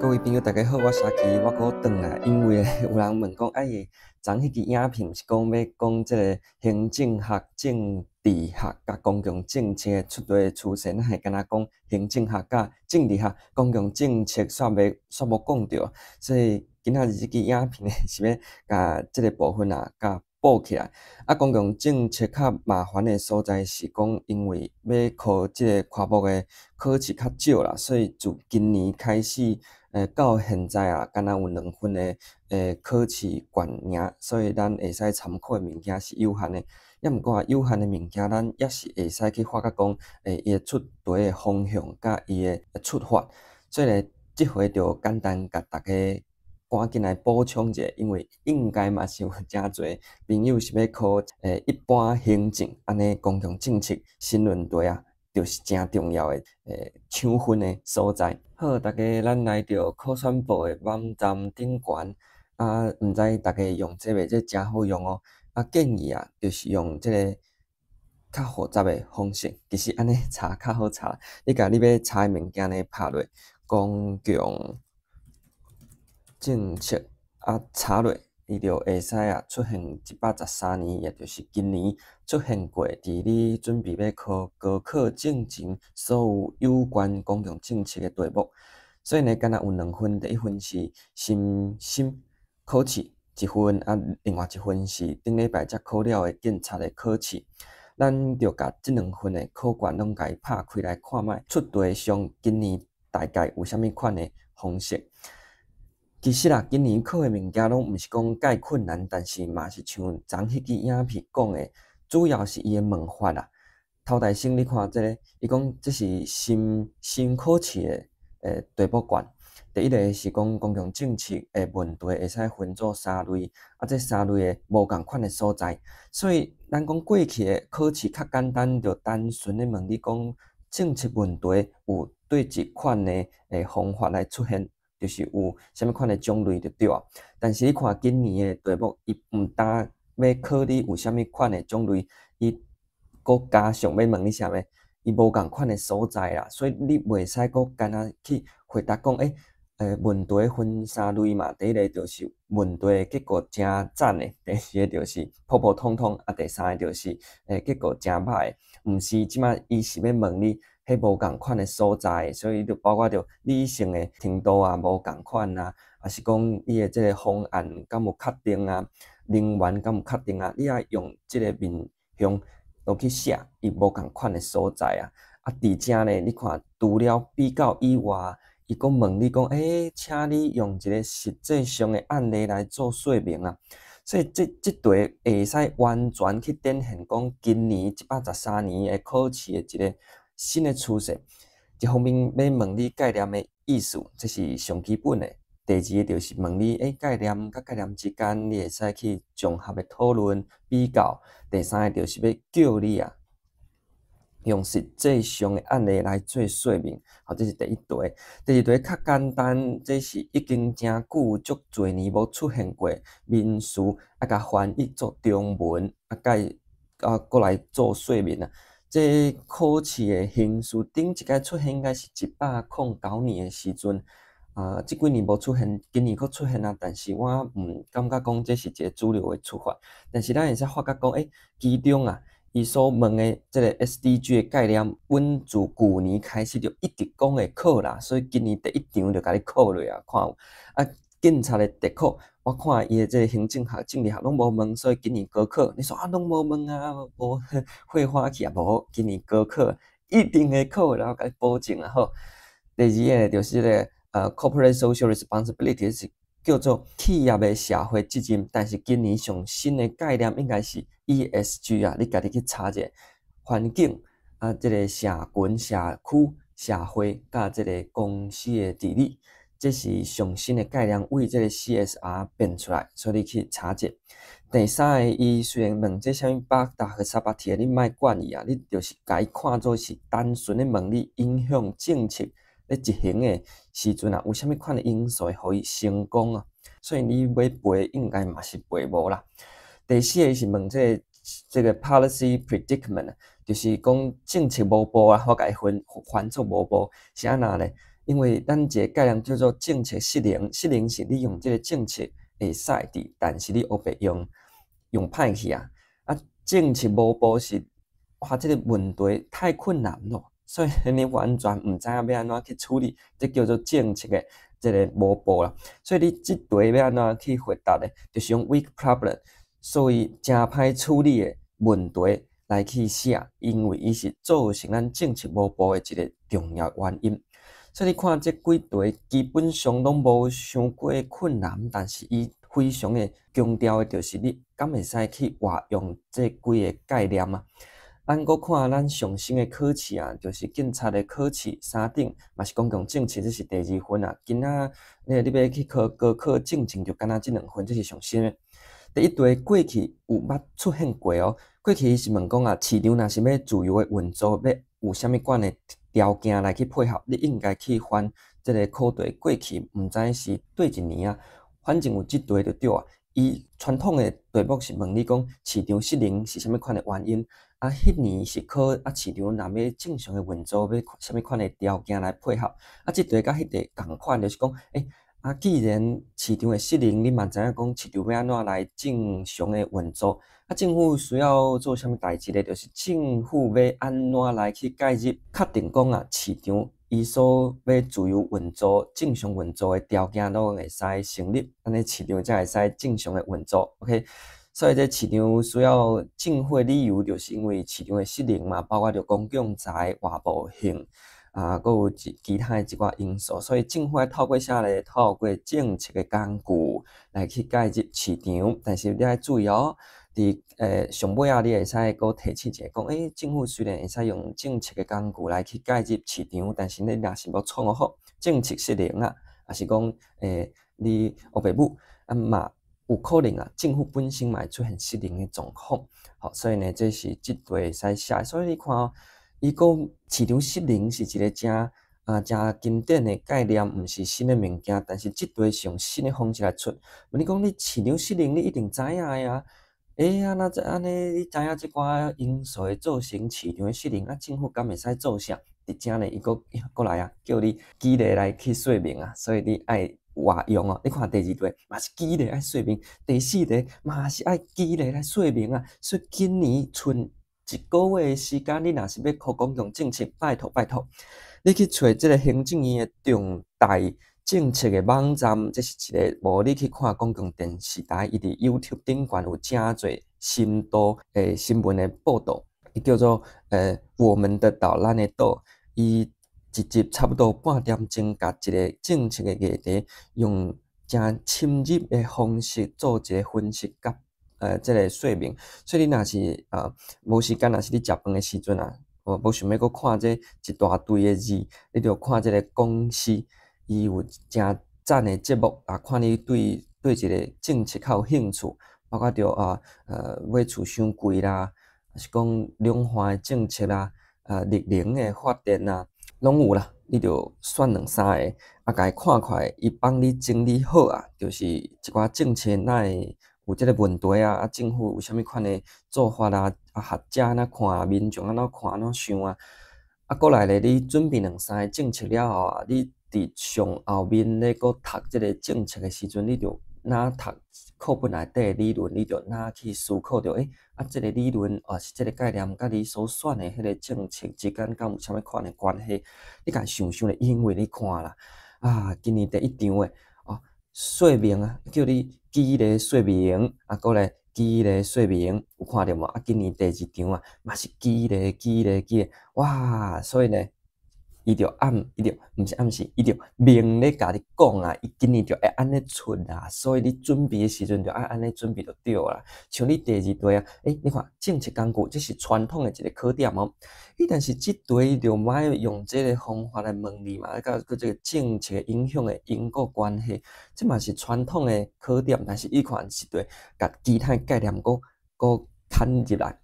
各位朋友，大家好，我是阿奇，我閣轉來，因為有人問講，哎，昨彼支影片毋是講欲講這个行政學、政治學佮公共政策的出題趨勢，咱會敢若講行政學佮政治學、公共政策煞袂煞無講著，所以今仔日這支影片呢是欲共這个部分啊，共補起來。啊，公共政策較麻煩的所在是講，因為欲考這个科目的考試較少啦，所以自今年開始，到現在啊，敢若有兩份的考試卷爾，所以咱會使參考的物件是有限的。抑毋過啊，有限的物件，咱也是會使去發覺講，伊的出題的方向佮伊的出法。所以咧，這回就簡單共大家趕緊來補充一下，因為應該嘛是有誠濟朋友是欲考一般行政按呢公共政策申論題啊，就是誠重要的搶分的所在。好，大家咱來著考選部的網站頂懸，啊，毋知大家用這袂？這誠好用哦。啊，建議啊，就是用這个較複雜的方式，其實按呢查較好查。你共你欲查的物件呢拍落公共政策啊，查落，伊就會使啊出現113年，也就是今年出現過，佇你準備欲考高考進前，所有有關公共政策的題目。所以呢，敢若有兩份，第一份是新審考試一份，啊，另外一份是頂禮拜才考了的警察的考試。咱就共這兩份的考卷攏共伊拍開來看覓，出題上今年大概有啥物款的方式。其實啊，今年考的物件攏毋是講蓋困難，但是嘛是像昨彼支影片講的，主要是伊的問法啊。頭代先你看這个，伊講這是新新考試的題目卷。第一个是講公共政策的問題會使分做三類，啊，這三類的無仝款的所在。所以咱講過去的考試較簡單，就單純咧問你講政策問題有佗一款的方法來出現，就是有啥物款的種類就對啊。但是你看今年的題目，伊毋但欲考你有啥物款的種類，伊閣加上欲問你啥物，伊無仝款的所在啦，所以你袂使閣干焦去回答講，問題分三類嘛，第一个就是問題結果誠讚的，第二个就是普普通通，啊，第三个就是結果誠歹的。毋是，這擺伊是欲問你彼無仝款的所在，所以就包括著理性的程度啊無仝款啊，抑是講你的這个方案敢有確定啊，人員敢有確定啊，你愛用這个面向落去寫伊無仝款的所在啊。啊，佇遮呢，你看除了比較以外，伊閣問你講，請你用一个實際上的案例來做說明啊。所以這這題會使完全去展現講今年113年的考試的一个新的趨勢。一方面欲問你概念的意思，這是上基本的。第二个就是問你，概念佮概念之間，你會使去綜合的討論比較。第三个就是欲叫你啊，用實際上的案例來做說明，好，這是第一題。第二題較簡單，這是已經誠久足濟年無出現過名詞，啊，共翻譯做中文，啊，蓋啊，閣來做說明啊。這考試的形式頂一擺出現應該是109年的時陣，啊，這幾年無出現，今年閣出現啊。但是我毋感覺講這是一个主流的出法。但是咱會使發覺講，其中啊，伊所問的這个 SDG 的概念，阮自舊年開始就一直講會考啦，所以今年第一場就共你考落啊，看有。啊，警察的特考，我看伊的這个行政學、政治學攏無問，所以今年高考，你說啊攏無問啊，無廢話去啊，無，今年高考一定會考，然後共你保證啊好。第二个就是這个corporate social responsibility 是叫做企業的社會責任，但是今年上新的概念應該是 ESG 啊，你家己去查者，環境啊，這个社群、社區、社會佮這个公司的治理，這是上新的概念，為這个 CSR 變出來，所以你去查者。第三个，伊雖然問這啥物百達和沙巴提，你莫管伊啊，你就是共伊看做是單純的問你影響政策咧執行的時陣啊，有啥物款的因素會予伊成功啊？所以你欲背應該嘛是背無啦。第四个是問這個 policy predicament，就是講政策無步啊，我共伊翻翻做無步是按怎咧？因為咱一个概念叫做政策失靈，失靈是你用這个政策會使佇，但是你烏白用，用歹去啊。啊，政策無步是，哇，這个問題太困難咯，所以你完全毋知影欲按怎去處理，這叫做政策的這个無步啦。所以你這題欲按怎去回答咧？就是用 weak problem，所以誠歹處理的問題來去寫，因為伊是造成咱政策無步的一个重要原因。所以你看這幾題基本上攏無傷過困難，但是伊非常的強調的就是你敢會使去活用這幾个概念啊。咱閣看咱上新的考試啊，就是警察的考試三等，嘛是公共政策，這是第二份啊。今仔你欲去考高考進前，就干焦這兩份，這是上新的。第一題過去有捌出現過哦，過去伊是問講啊，市場若是欲自由的運作，欲有啥物款的條件來去配合，你應該去翻這个考題。過去毋知是佗一年啊，反正有這題就對啊。伊傳統的題目是問你講市場失靈是啥物款的原因，啊，彼年是考啊市場若欲正常的運作，欲啥物款的條件來配合。啊，這題佮彼題仝款，就是講，啊，既然市場會失靈，你嘛知影講市場欲按怎來正常的運作。啊，政府需要做啥物代誌咧？就是政府欲按怎來去介入，確定講啊，市場伊所欲自由運作、正常運作的條件攏會使成立，按呢市場才會使正常的運作。OK，所以這市場需要政府的理由，就是因為市場的失靈嘛，包括著公共財、外部性啊，閣有其他的一寡因素，所以政府愛透過啥咧？透過政策的工具來去介入市場，但是你愛注意哦。佇上尾仔，你會使閣提醒一下，講政府雖然會使用政策的工具來去介入市場，但是你若是無創好政策失靈啊，抑是講你烏白舞啊嘛有可能啊，政府本身嘛會出現失靈的狀況。好，所以呢，這是這題會使寫。所以你看哦，伊講市場失靈是一个誠經典的概念，毋是新的物件，但是這題是用新的方式來出。問你講你市場失靈，你一定知影的啊。啊，若這按呢，你知影這寡因素會造成市場的失靈，啊，政府敢會使做啥？佇遮呢，伊閣閣來啊，叫你舉例來去說明啊，所以你愛活用哦。你看第二題嘛是舉例愛說明，第四題嘛是愛舉例來說明啊。所以今年賰一个月的時間，你若是欲考公共政策，拜託拜託，你去揣這个行政院的重大政策的網站，這是一个，無你去看公共電視台，伊佇 YouTube 頂懸有誠濟深度的新聞的報導，伊叫做我們的島，咱的島，伊一集差不多半點鐘，共一个政策的議題，用誠深入的方式做一个分析佮這个說明。所以你若是無時間，若是你食飯的時陣啊，無想欲閣看這一大堆的字，你就看這个講師。伊有誠讚的節目啊，看你對一个政策較有興趣，包括著啊買厝傷貴啦，抑是講兩岸的政策啦，綠能的發電啊，攏有啦。你就選兩三个，啊，共伊看看，伊幫你整理好啊，就是一寡政策哪會有這个問題啊，啊，政府有啥物款的做法啊，啊，學者按怎看，民眾按怎看，按怎想啊，啊，閣來咧，你準備兩三个政策了後啊，你佇上後面咧閣讀這个政策的時陣，你就若讀課本內底的理論，你就若去思考著，啊，這个理論抑是這个概念，佮你所選的彼个政策之間敢有啥物款的關係？你共想想咧，因為你看啦，啊，今年第一場的哦，說明啊，叫你舉例說明，啊，閣來舉例說明，有看著無？啊，今年第二場啊，嘛是舉例、舉例、舉例，哇！所以呢，伊就暗，伊就毋是暗示，伊就明咧共你講啊，伊今年就會按呢出啦，所以你準備的時陣就愛按呢準備就對啦。像你第二題啊，你看政策工具，這是傳統的一个考點哦。但是這題就莫用這个方法來問你嘛，佮這个政策影響的因果關係，這嘛是傳統的考點，但是伊看這題，共其他的概念閣閣牽入來，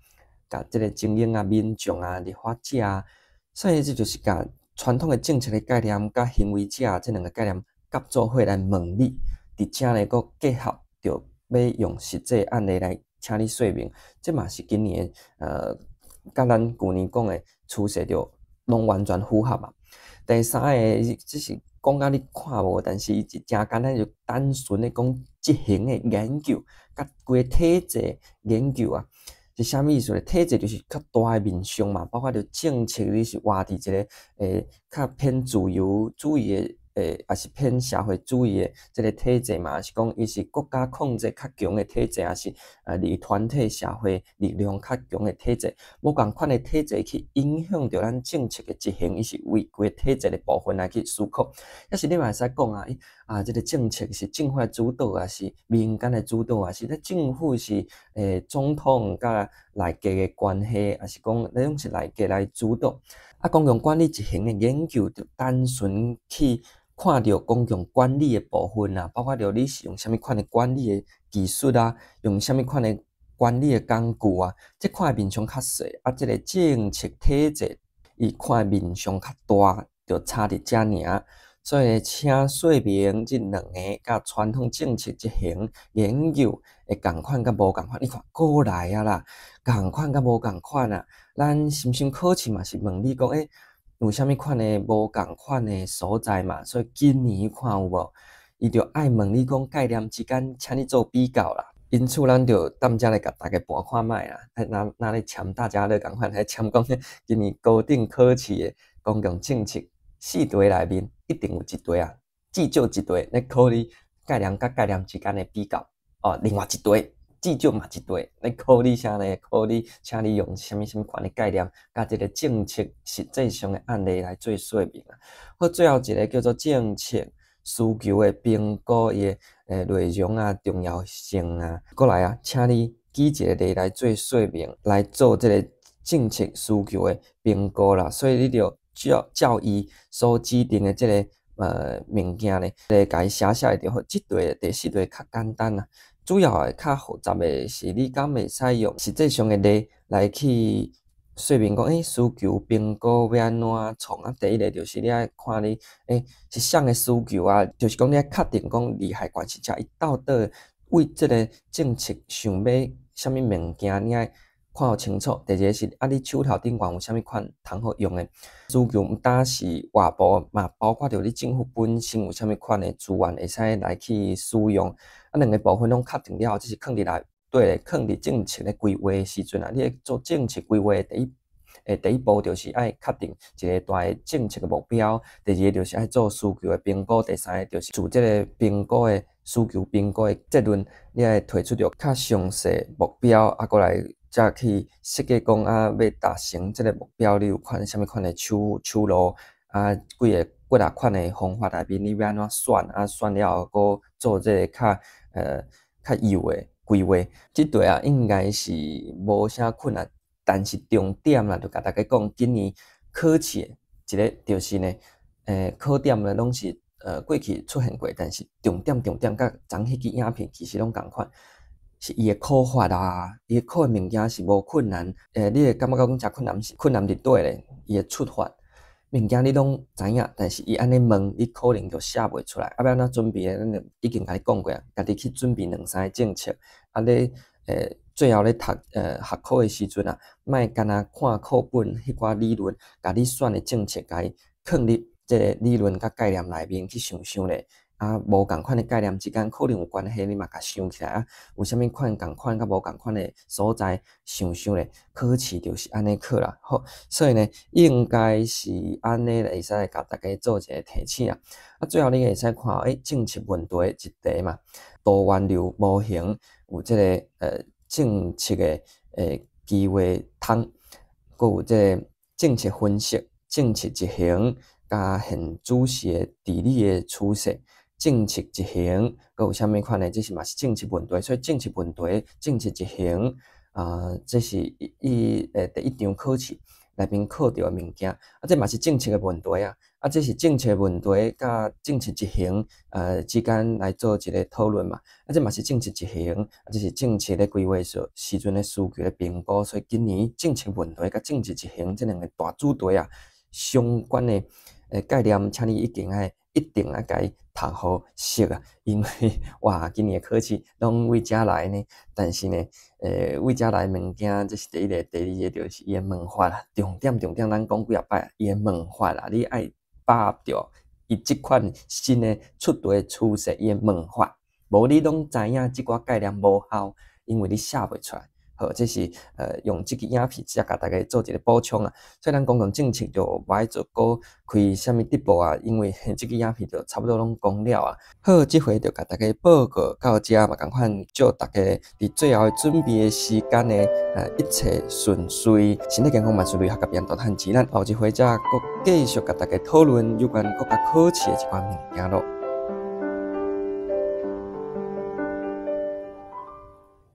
共這个精英啊、民眾啊、立法者啊，所以這就是共傳統的政策的概念佮行為者這兩个概念合做伙來問你，佇遮咧閣結合著欲用實際案例來請你說明，這嘛是今年共咱舊年講的趨勢就攏完全符合啊。第三个，這是講甲你看無，但是伊真簡單，就單純的講執行的研究，佮規個體制研究啊，是啥物意思咧？體制就是較大的面向嘛，包括著政策，你是活佇一個較偏自由主義的，抑是偏社會主義的這個體制嘛，抑是講伊是國家控制較強的體制，抑是佇團體社會力量較強的體制，無仝款的體制去影響著咱政策的執行，伊是為規個體制的部分來去思考。抑是你嘛會使講啊，啊，這個政策是政府來主導，抑是民間來主導，抑是咧政府是總統佮內閣的關係，抑是講彼種是內閣來主導。啊，公共管理執行的研究就單純去看著公共管理的部分啊，包括著你是用啥物款的管理的技術啊，用啥物款的管理的工具啊，這看的面向較細。啊，這個政策體制，伊看的面向較大，就差佇遮爾。所以，請說明這兩个佮傳統政策執行研究會仝款佮無仝款。你看，閣來啊啦，仝款佮無仝款啊。咱是毋是考試嘛是問你講，有啥物款的無仝款的所在嘛？所以今年看有無？伊就愛問你講概念之間，請你做比較啦。因此，咱就踮遮來共大家盤看覓啦。若若咧簽大家樂仝款，來簽講今年高等考試的公共政策四題內面，一定有一題啊，至少一題咧考你概念佮概念之間的比較。哦，另外一題，至少嘛一題咧考你啥呢？考你，請你用啥物啥物款的概念，佮這個政策實際上的案例來做說明啊。好，最後一個叫做政策需求的評估，伊的內容啊、重要性啊，閣來啊，請你舉一個例來做說明，來做這個政策需求的評估啦。所以你著照照伊所指定的這個物件咧，來共伊寫寫就好。這題第四題較簡單啦。主要的較複雜的是，你敢會使用實際上的例來去說明講，需求評估欲按怎創啊？第一個就是你愛看你，是啥个需求啊？就是講你愛確定講利害關係者伊到底為這個政策想欲啥物物件，你愛看予清楚。第二個是啊，你手頭頂懸有啥物款通好用的需求，毋單是外部，嘛包括著你政府本身有啥物款的資源會使來去使用。啊，兩个部分攏確定了後，這是囥佇內底咧，囥佇政策咧規劃的時陣啊，你咧做政策規劃的第一步就是愛確定一個大的政策的目標，第二個就是愛做需求的評估，第三個就是自這個評估的需求評估的結論，你愛提出著較詳細目標，啊，閣來才去設計講啊，欲達成這個目標，你有款啥物款的手路啊，幾个幾若款的方法內面，你欲按怎選啊？選了後，閣做這個較幼的規劃。這題啊，應該是無啥困難，但是重點啦，就共大家講，今年考試的一个就是呢，考點呢攏是過去出現過，但是重點重點佮昨彼支影片其實攏仝款，是伊的考法啊，伊的考的物件是無困難，你會感覺講誠困難，毋是困難佇佗咧？伊的出法。物件你攏知影，但是伊按呢問，你可能就寫袂出來。啊，欲按怎準備咧？咱就已經共你講過啊，家己去準備兩三个政策。啊，你最後咧讀學科的時陣啊，莫干焦看課本彼寡理論，共你選的政策，共伊囥佇這个理論佮概念內面去想想咧。啊，無仝款的概念之間可能有關係，你嘛共想起來啊。有啥物款仝款佮無仝款的所在，想想咧。考試就是按呢考啦，好，所以呢，應該是按呢會使共大家做一个提醒啊。啊，最後你會使看，政策問題一題嘛，多源流模型有這个政策的機會窗，閣有這个政策分析、政策執行，佮現主時的治理的趨勢。政策執行，閣有啥物款的？這是嘛是政策問題，所以政策問題、政策執行啊，這是伊第一場考試內面考著的物件。啊，這嘛是政策的問題啊。啊，這是政策問題佮政策執行之間來做一个討論嘛。啊，這嘛是政策執行，啊，這是政策咧規劃時時陣的需求的評估。所以今年政策問題佮政策執行這兩个大主題啊，相關的概念，請你一定愛共伊讀予熟啊！因為哇，今年的考試攏為遮來呢，但是呢，為遮來物件，這是第一個，第二個就是伊的問法啦。重點重點，咱講幾仔擺，伊的問法啦，你愛把握著伊這款新的出題趨勢伊的問法，無你攏知影這寡概念無效，因為你寫袂出來。好，這是用這支影片才共大家做一个補充啊。所以咱公共政策就無愛做閣開啥物直播啊，因為這支影片就差不多攏講了啊。好，這回就共大家報告到遮嘛，仝款祝大家佇最後的準備的時間呢，一切順遂，身體健康，萬事如意，學業平安，大趁錢。咱後一回才閣繼續共大家討論有關國家考試的這寡物件囉。